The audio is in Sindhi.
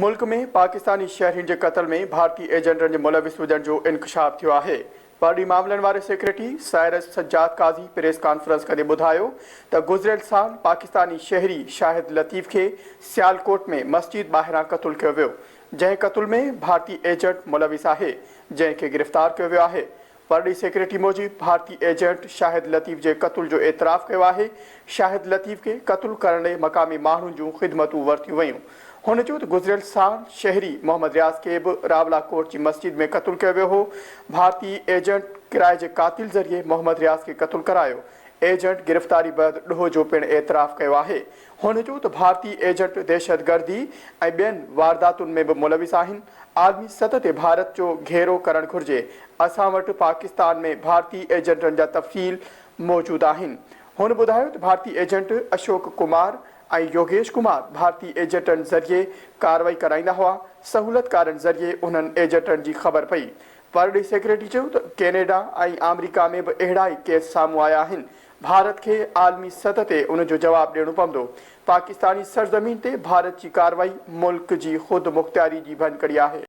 ملڪ ۾ پاڪستاني شهرين جي قتل ۾ ڀارتي ايجنٽن جي ملوث هجڻ جو انڪشاف ٿيو آهي. پرڏيهي معاملن واري secretary Cyrus Sajjad Qazi press conference ڪندي ٻڌايو ته گذريل سال پاڪستاني شهري شاهد لطيف کي سيالڪوٽ ۾ مسجد ٻاهران قتل ڪيو ويو جنهن قتل ۾ ڀارتي ايجنٽ ملوث آهي جنهن کي گرفتار ڪيو ويو آهي. پرڏيهي سيڪريٽري موجب ڀارتي ايجنٽ شاهد لطيف جي قتل جو اعتراف ڪيو آهي، شاهد لطيف کي قتل ڪرڻ لئي مقامي ماڻهن جون خدمتون ورتيون ويون. هن چيو ته گذريل سال شهري محمد رياض کي به راولا ڪوٽ جي مسجد ۾ قتل ڪيو ويو هو، ڀارتي ايجنٽ ڪرائي جي قاتل ذريعي محمد رياض کي قتل ڪرايو، ايجنٽ گرفتاري بعد ڏوهه جو پڻ اعتراف ڪيو آهي. هن چيو ته ڀارتي ايجنٽ دهشتگردي ۽ ٻين وارداتن ۾ به ملوث آهن، عالمي سطح تي ڀارت جو گهيرو ڪرڻ گهرجي، اسان وٽ پاڪستان ۾ ڀارتي ايجنٽن جا تفصيل موجود آهن. هن ٻڌايو ته ڀارتي ايجنٽ اشوڪ ڪمار ۽ يوگيش ڪمار ڀارتي ايجنٽن ذريعي ڪارروائي ڪرائيندا هئا، سهولتڪارن ذريعي انهن ايجنٽن جي خبر پئي. پرڏيهي سيڪريٽري چيو ته ڪينيڊا ۽ آمريڪا ۾ به اهڙا ئي ڪيس سامهون آيا آهن، ڀارت کي عالمي سطح تي ان جو جواب ڏيڻو پوندو، پاڪستاني سرزمين تي ڀارت جي ڪارروائي ملڪ جي خودمختياري جي ڀڃڪڙي آهي.